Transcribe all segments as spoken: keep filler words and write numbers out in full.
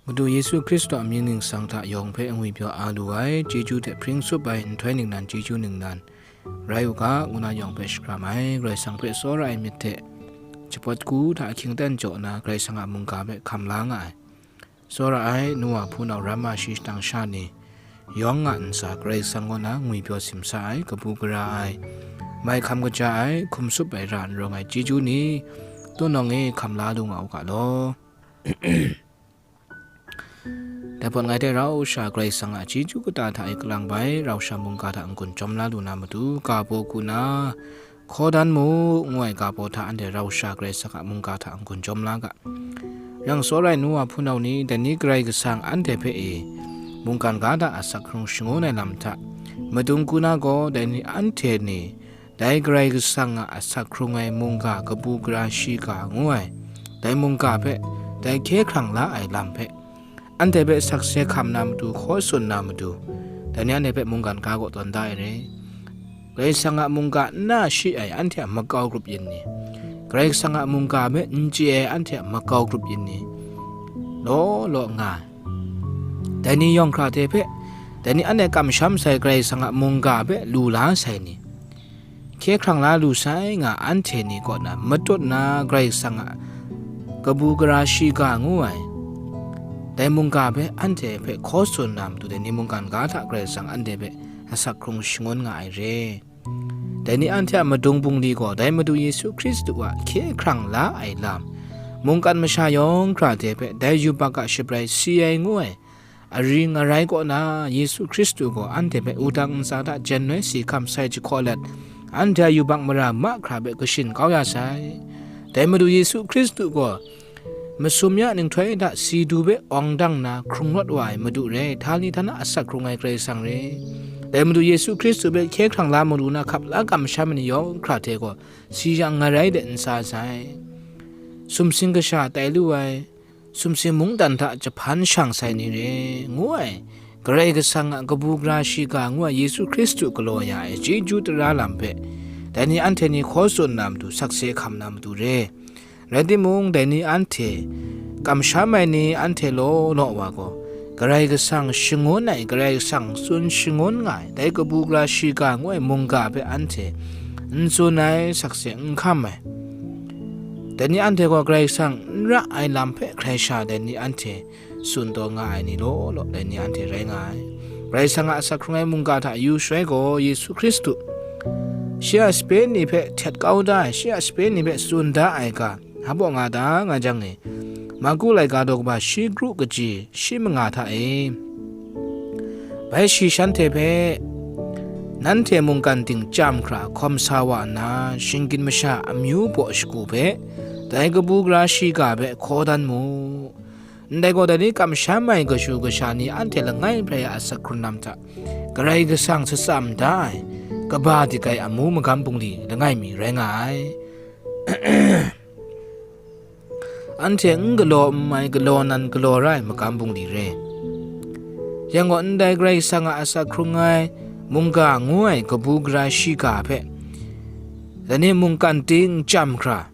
Madu Yesu Hkristu a mying ningsang hta yawng hpe ngwipyaw a lu ai, chyeju hte hpring tsup ai nhtoi ningnan chyeju ningnan rai u ga, ngu na yawng hpe shakram ai, Karai Kasang hpe tsawra ai myit hte, jahpawt ku hta ahkying aten jaw na Karai Kasang a mungga hpe hkam la nga ai, tsawra ai nu wa hpunau ramma shi shadang sha ni, yawng nga ntsa Karai Kasang kaw na ngwipyaw simsa ai, kabu gara ai, mai hkam kaja ai, hkum tsup ai ra n rawng ai chyeju ni, tunawng e hkam la lu nga u ga law. Dai pawt ngai hte rau sha Karai Kasang a chyeju kata hta e kalang bai, rau sha mungga hta n-gun chyawm la lu na matu, ga baw ku na, hkaw dan mu, ngu ai ga baw hta anhte rau sha Karai Kasang a mungga hta n-gun chyawm la ga. Yang tsawra ai nu wa hpunau ni, dai ni Karai Kasang anhte hpe e mungkan ga hta asak hkrung shangun ai lam hta, madung ku na gaw, dai ni anhte ni, dai Karai Kasang a asak hkrung ai mungga kabu gara shiga ngu ai, dai mungga hpe, dai hkye hkrang la ai lam hpe, anhte hpe sakse hkam na matu, hkaw tsun na matu, dai ni anhte hpe mungkan ga kaw tawn da ai re. Karai Kasang a mungga n na shi ai anhte a makau grup yin ni, Karai Kasang a mungga hpe n chye ai anhte a makau grup yin ni, law law nga ai. Dai ni yawng hkra hte hpe, dai ni anhte kamsham sai Karai Kasang a mungga hpe lu la sai ni, hkye hkrang la lu sai nga anhte ni kaw na matut na Karai Kasang a kabu gara shiga ngu ai, dai mungga hpe anhte hpe hkaw tsun na matu, dai ni mungkan ga hta Karai Kasang anhte hpe asak hkrung shangun nga ai re. Dai ni anhte a madung bungli gaw, dai Madu Yesu Hkristu a hkye hkrang la ai lam, mungkan masha yawng hkra hte hpe, dai yubak a shabrai si ai ngu ai, aring arai kaw na Yesu Hkristu gaw anhte hpe wudang ntsa hta jen noi si hkam sai jahkaw let, anhte a yubak mara mahkra hpe kashin kau ya sai. Dai Madu Yesu Hkristu gaw masum ya nhtoi hta si du hpe awng dang na hkrung rawt wa ai Madu re, htani htana asak hkrung ai Karai Kasang re. Dai Madu Yesu Hkristu hpe hkye hkrang la malu na hkap la kamsham ai ni yawng hkra hte gaw, si yang ngarai de n sa sai. Sumsing kasha tai lu ai, sumsing mungdan hta jahpan shang sai ni re, ngu ai, Karai Kasang a kabu gara shiga ngu ai Yesu Hkristu galaw ya ai chyeju tara lam hpe, dai ni anhte ni hkaw tsun na matu, sakse hkam na matu re. Rai timung, dai ni anhte kamsham ai ni anhte law law wa gaw, Karai Kasang shangun ai, Karai Kasang tsun shangun nga ai, dai kabu gara shiga ngu ai mungga hpe anhte n tsun ai, sakse n hkam ai. Dai ni anhte gaw Karai Kasang n ra ai lam hpe hkrai sha, dai ni anhte tsun taw nga ai ni law law, dai ni anhte rai nga ai. Karai Kasang a asak hkrung ai mungga hta yu shaloi gaw, Yesu Hkristu, shi a sape ni hpe htet kau da ai, shi a sape ni hpe tsun da ai ga, hpa baw nga ta nga jang e, Marku laika daw kaba shi kru kaji shi manga hta e, bai shi shanhte hpe, nanhte mungkan ting chyam hkra hkawm sa wa nna, shinggyim masha amyu baw shagu hpe, dai kabu gara shiga hpe hkaw dan mu. Ndai gaw, dai ni kamsham ai kashu kasha ni anhte langai hprai a asak hkrung lam hta, Karai Kasang shatsam da ai, kaba dik ai amu magam bungli langai mi rai nga ai. Anhte n galaw n mai, galaw nan galaw ra ai magam bungli re. Yang gaw, ndai Karai Kasang a asak hkrung ai mungga ngu ai kabu gara shiga hpe, dai ni mungkan ting chyam hkra,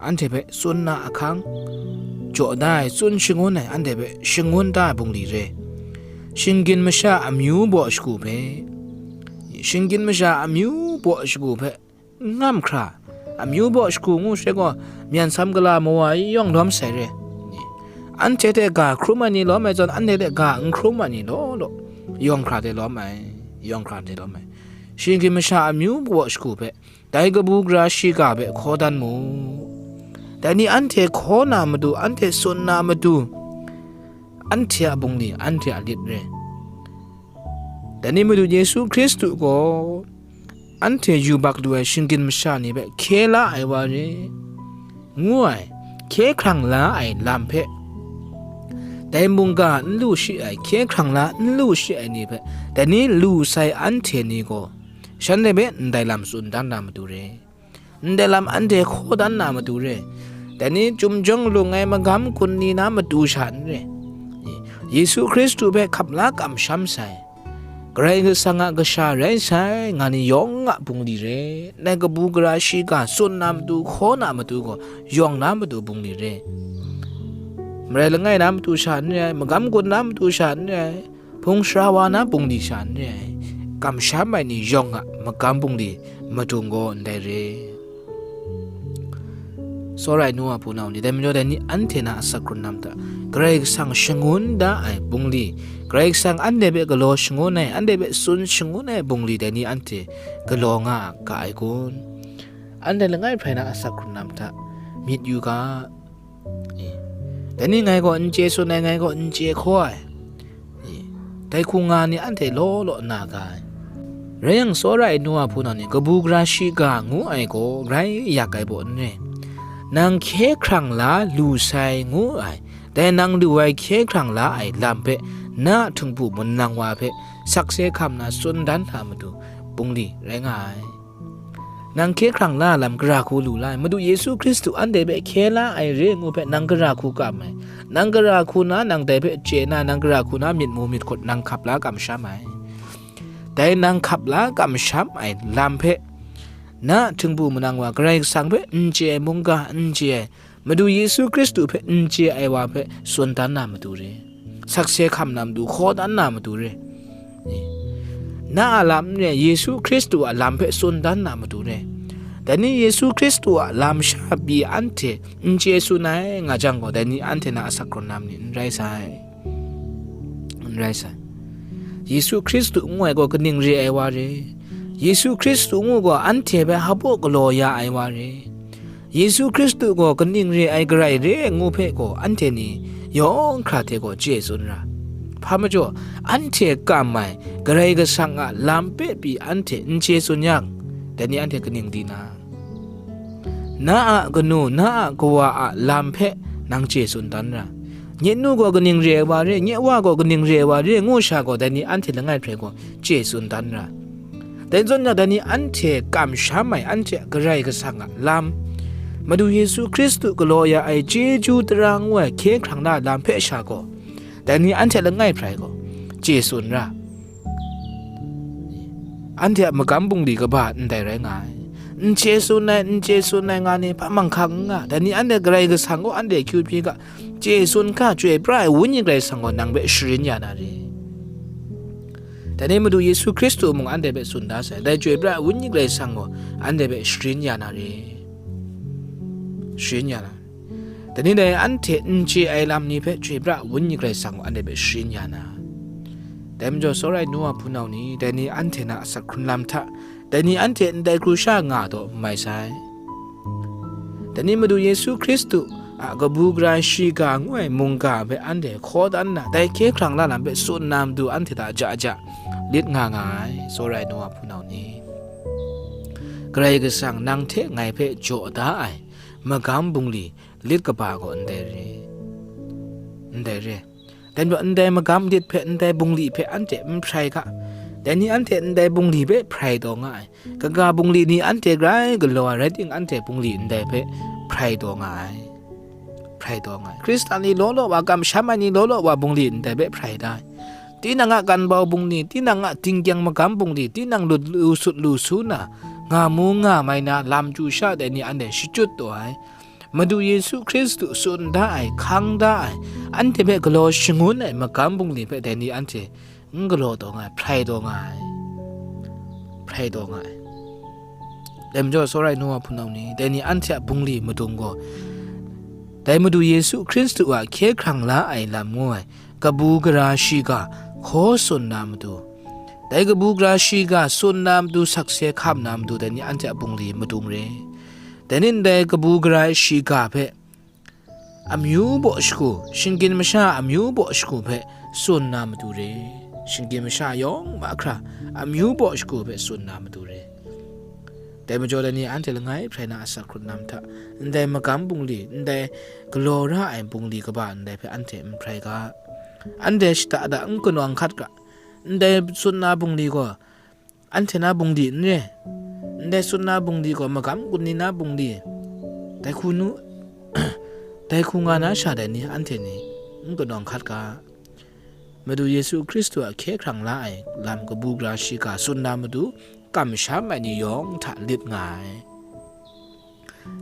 anhte hpe tsun na ahkang, jaw da ai, tsun shangun ai, anhte hpe shangun da ai bungli re. Shinggyim masha amyu baw shagu hpe, shinggyim masha amyu baw shagu hpe, n ngam hkra, amyu baw shagu ngu shaloi gaw, myan sam gala mawa yawng lawm sai re. Anhte hte ga hkrum ai ni lawm ai zawn, anhte hte ga n hkrum ai ni law law, yawng hkra hte lawm ai, yawng hkra hte lawm ai. Shinggyim masha amyu baw shagu hpe, dai kabu gara shiga hpe hkaw dan mu. Dai ni anhte hkaw na matu, anhte tsun na matu, anhte a bungli, anhte a lit re. Dai ni matu Yesu Hkristu gaw, anhte yubak lu ai shinggyim masha ni hpe hkye la ai wa re, ngu ai, hkye hkrang la ai lam hpe, dai mungga n lu shi ai, hkye hkrang la n lu shi ai ni hpe, dai ni lu sai anhte ni gaw, shanhte hpe ndai lam tsun dan na matu re. Ndai lam anhte hkaw dan na matu re. Dai ni chyum jawng lung ai magam kun ni na matu sha n re. Yesu Hkristu hpe hkap la kamsham sai, Karai Kasang a kasha rai sai, nga ni yawng a bungli re. Ndai kabu gara shiga tsun na matu, hkaw na matu gaw, yawng na matu bungli re. marai langai na matu sha n re ai, magam gun na matu sha n re ai, hpung sara wa na bungli sha n re ai, kamsham ai ni yawng a magam bungli madung gaw ndai re. Tsawra ai nu wa hpunau ni, dai majaw dai ni anhte na asak hkrun lam hta, Karai Kasang shangun da ai bungli, Karai Kasang anhte hpe galaw shangun ai, anhte hpe tsun shangun ai bungli dai ni anhte galaw nga ga ai kun? Anhte langai hprai na asak hkrun lam hta myit yu ga. E, dai ni ngai gaw n chye tsun ai, ngai gaw n chye hkaw ai. E, dai hku nga ni anhte law law na ga ai. Rai yang, tsawra ai nu wa hpunau ni, kabu gara shiga ngu ai gaw grai yak ai baw n re. Nang hkye hkrang la lu sai ngu ai, dai nang lu ai hkye hkrang la ai lam hpe na a htingbu manang wa hpe sakse hkam na tsun dan na matu bungli rai nga ai. Nang hkye hkrang la lam gara hku lu la ai, Madu Yesu Hkristu anhte hpe hkye la ai re ngu hpe nang gara hku kam ai. Nang gara hku na nang dai hpe chye na, nang gara hku na myit mu myit hkut nang hkap la kamsham ai. Dai nang hkap la kamsham ai lam hpe na a htingbu manang wa Karai Kasang hpe n chye ai mungga, n chye ai Madu Yesu Hkristu hpe n chye ai wa hpe tsun dan na matu re. Sakse hkam na matu, hkaw dan na matu re. Na a lam n re, Yesu Hkristu a lam hpe tsun dan na matu re. Dai ni Yesu Hkristu a lam sha pyi anhte n chye tsun ai nga jang gaw, dai ni anhte na asak hkrun lam ni n rai sai. N rai sai. Yesu Hkristu ngu ai gaw kaning re ai wa re? Yesu Hkristu ngu gaw anhte hpe hpaw galaw ya ai wa re? Yesu Hkristu gaw kaning re ai Karai re ai ngu hpe gaw anhte ni yawng hkra hte gaw chye tsun ra. Hpa majaw, anhte kam ai Karai Kasang a lam hpe pyi anhte n chye tsun yang, dai ni anhte kaning di na? Na a kanu, na a kawa a lam hpe nang chye tsun dan ra. Nye nu gaw kaning re ai wa re, nye wa gaw kaning re ai wa re, ngu sha gaw, dai ni anhte langai hprai gaw chye tsun dan ra. Dai zawn na, dai ni anhte kamsham ai, anhte a Karai Kasang a lam, Madu Yesu Hkristu galaw ya ai chyeju tara ngu ai hkye hkrang na lam hpe sha gaw, dai ni anhte langai hprai gaw chye tsun ra. Anhte a magam bungli kaba ndai rai nga ai. N chye tsun ai, n chye tsun ai nga ni hpa manghkang n nga. Dai ni anhte Karai Kasang gaw anhte akyu hpyi ga, chye tsun hkra, Chyoi pra ai Wenyi Karai Kasang gaw nang hpe sharin ya na re. Dai ni Madu Yesu Hkristu mung anhte hpe tsun da sai, dai Chyoi pra ai Wenyi Karai Kasang gaw anhte hpe sharin ya na re. Sharin ya na. Dai ni dai anhte n chye ai lam ni hpe Chyoi pra ai Wenyi Karai Kasang gaw anhte hpe sharin ya na. Dai majaw, tsawra ai nu wa hpunau ni, dai ni anhte na asak hkrun lam hta, dai ni anhte ndai hkru sha nga taw n mai sai. Dai ni Madu Yesu Hkristu a kabu gara shiga ngu ai mungga hpe anhte hkaw dan nna, dai hkye hkrang la lam hpe tsun na matu anhte hta ja ja lit nga nga ai, tsawra ai nu wa hpunau ni. Karai Kasang nang hte ngai hpe jaw da ai magam bungli lit kaba gaw ndai re, ndai re. Dai majaw, ndai magam lit hpe, ndai bungli hpe anhte n hprai ga. Dai ni anhte ndai bungli hpe hprai taw nga ai. Kaga bungli ni anhte grai galaw ai rai ting, anhte bungli ndai hpe hprai taw nga ai. Hprai taw nga ai. Hkristan ni law law wa, kamsham ai ni law law wa bungli ndai hpe hprai da ai. Tinang a kan bau bungli, tinang a tingkyang magam bungli, tinang lut lu sut lu su na, nga mu nga mai na, lam chyu sha dai ni anhte shachyut taw ai. Madu Yesu Hkristu tsun da ai, hkang da ai, anhte hpe galaw shangun ai magam bungli hpe dai ni anhte n galaw taw nga ai, hprai taw nga ai, hprai taw nga ai. Dai majaw, tsawra ai nu wa hpunau ni, dai ni anhte a bungli madung gaw, dai Madu Yesu Hkristu a hkye hkrang la ai lam ngu ai, kabu gara shiga hkaw tsun na matu, dai kabu gara shiga tsun na matu, sakse hkam na matu, dai ni anhte a bungli madung re. Dai ni ndai kabu gara shiga hpe amyu baw shagu, shinggyim masha a amyu baw shagu hpe tsun na matu re. Shinggyim masha yawng mahkra amyu baw shagu hpe tsun na matu re. Dai majaw, dai ni anhte langai hprai na asak hkrun lam hta, ndai magam bungli, ndai galaw ra ai bungli kaba ndai hpe anhte n hprai ga. Anhte shada da n kanawng hkat ga. Ndai tsun na bungli gaw anhte na bungli n re. Ndai tsun na bungli gaw magam gun ni na bungli, dai hku nu, dai hku nga na sha dai ni anhte ni n kanawng hkat ga. Madu Yesu Hkristu a hkye hkrang la ai lam kabu gara shiga tsun na matu, kamsham ai ni yawng hta lit nga ai.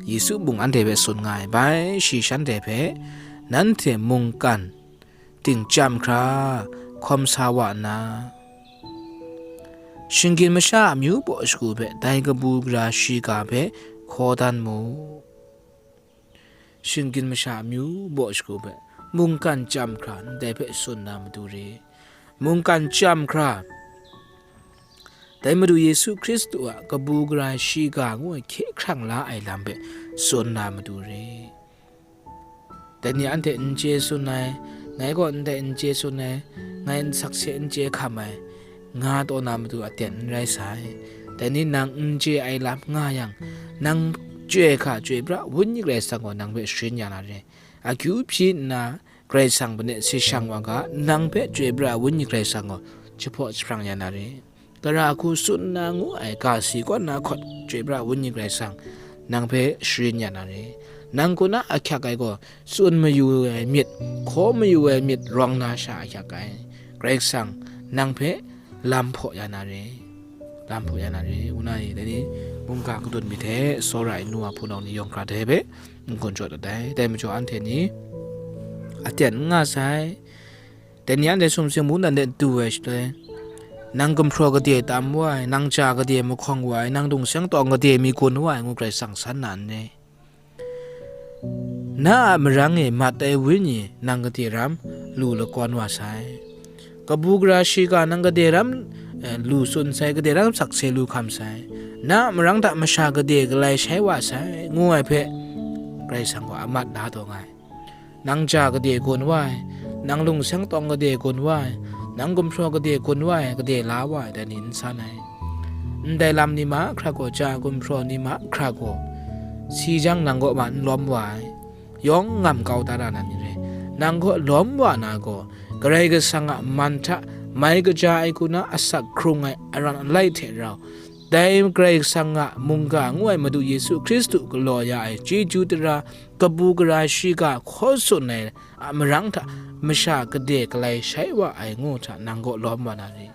Yesu mung anhte hpe tsun nga ai, bai shi shanhte hpe nanhte mungkan ting chyam hkra hkawm sa wa nna, shinggyim masha amyu baw shagu hpe dai kabu gara shiga hpe hkaw dan mu. Shinggyim masha amyu baw shagu hpe mungkan chyam hkra ndai hpe tsun na matu re. Mungkan chyam hkra, dai Madu Yesu Hkristu a kabu gara shiga ngu ai hkye hkrang la ai lam hpe tsun na matu re. Dai ni anhte n chye tsun ai, ngai gaw ndai n chye tsun ai, ngai n sakse n chye hkam ai, nga taw na matu aten n rai sai. Dai ni nang n chye ai lam nga yang, nang chyoi hkra Chyoi pra Wenyi Karai Kasang gaw nang hpe sharin ya na re. Akyu hpyi nna Karai Kasang hpe se shang wa ga, nang hpe Chyoi pra Wenyi Karai Kasang gaw jahpaw jahprang ya na re. Tara hku tsun na ngu ai ga si kaw na hkawt Chyoi pra Wenyi Karai Kasang nang hpe sharin ya na re. Nang kaw na ahkyak ai gaw tsun mayu ai myit, hkaw mayu ai myit rawng na sha ahkyak ai. Karai Kasang nang hpe lam hpaw ya na re. Lam hpaw ya na re. Ngu na e, dai ni mungga kadun myit hte tsawra ai nu wa hpunau ni yawng hkra dai hpe n-gun jaw dat ai. Dai majaw anhte ni aten n nga sai. Dai ni anhte sumsing mungdan de du ai shaloi, nang gumhpraw gade tam wa ai, nang ja gade mahkawng wa ai, nang lungseng tawng gade mi gun wa ai ngu Karai Kasang san na n re? Na a marang e mat ai Wenyi nang gade ram lu lakawn wa sai. Kabu gara shiga nang gade ram, eh, lu tsun sai, gade ram sakse lu hkam sai. Na a marang hta masha gade galai shai wa sai, ngu ai hpe Karai Kasang gaw a mat la taw nga ai. Nang ja gade gun wa ai, nang lungseng tawng gade gun wa ai, nang gumhpraw gade gun wa ai, gade la wa ai, dai ni n san ai. Ndai lam ni mahkra gaw, ja gumhpraw ni mahkra gaw, si jang nang kaw ma n lawm wa ai, yawng ngam kau da ra na ni re. Nang kaw lawm wa na gaw, Karai Kasang a man hta mai kaja ai hku na asak hkrung ai aran alai hte rau, dai Karai Kasang a mungga ngu ai Madu Yesu Hkristu galaw ya ai chyeju tara, kabu gara shiga hkaw tsun ai a marang hta masha gade galai shai wa ai ngu hta nang kaw lawm wa na re.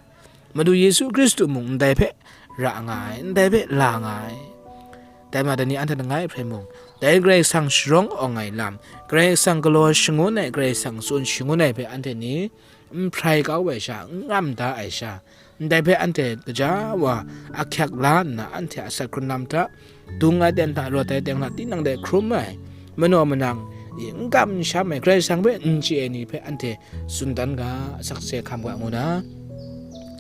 Madu Yesu Hkristu mung ndai hpe ra nga ai, ndai hpe la nga ai. Dai ma dai ni anhte langai hpe mung, dai Karai Kasang sharawng awng ai lam, Karai Kasang galaw shangun ai, Karai Kasang tsun shangun ai hpe anhte ni n hprai kau ai sha, n ngam da ai sha, ndai hpe anhte gaja wa ahkyak la nna, anhte a asak hkrun lam hta, dung ai ten hta, rawt ai teng hta, tinang de hkrum ai, manaw manang, n kam n sham ai, Karai Kasang hpe n chye ai ni hpe anhte tsun dan ga, sakse hkam ga ngu na,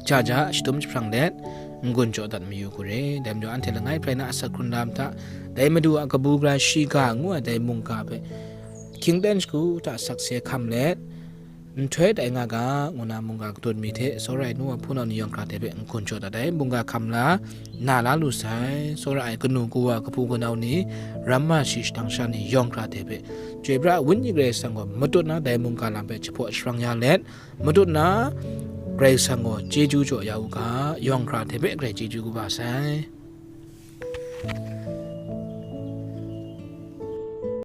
ja ja shadum jahprang let, n-gun jaw dat mayu hku re. Dai majaw anhte langai hprai na asak hkrun lam hta, dai Madu a kabu gara shiga ngu ai dai mungga hpe hkying ten shagu hta sakse hkam let, nhtoi tai nga ga, ngu na mungga kadun mi hte tsawra ai nu wa hpunau ni yawng hkra hte hpe n-gun jaw dat ai. Mungga hkam la, na la lu sai, tsawra ai kanu kawa, kahpu kanau ni, ramma shi shadang sha ni yawng hkra hte hpe, Chyoi pra Wenyi Karai Kasang gaw matut na dai mungga lam hpe jahpaw sharang ya let, matut na Karai Kasang gaw chyeju jaw ya u ga, yawng hkra hte hpe grai chyeju kaba sai.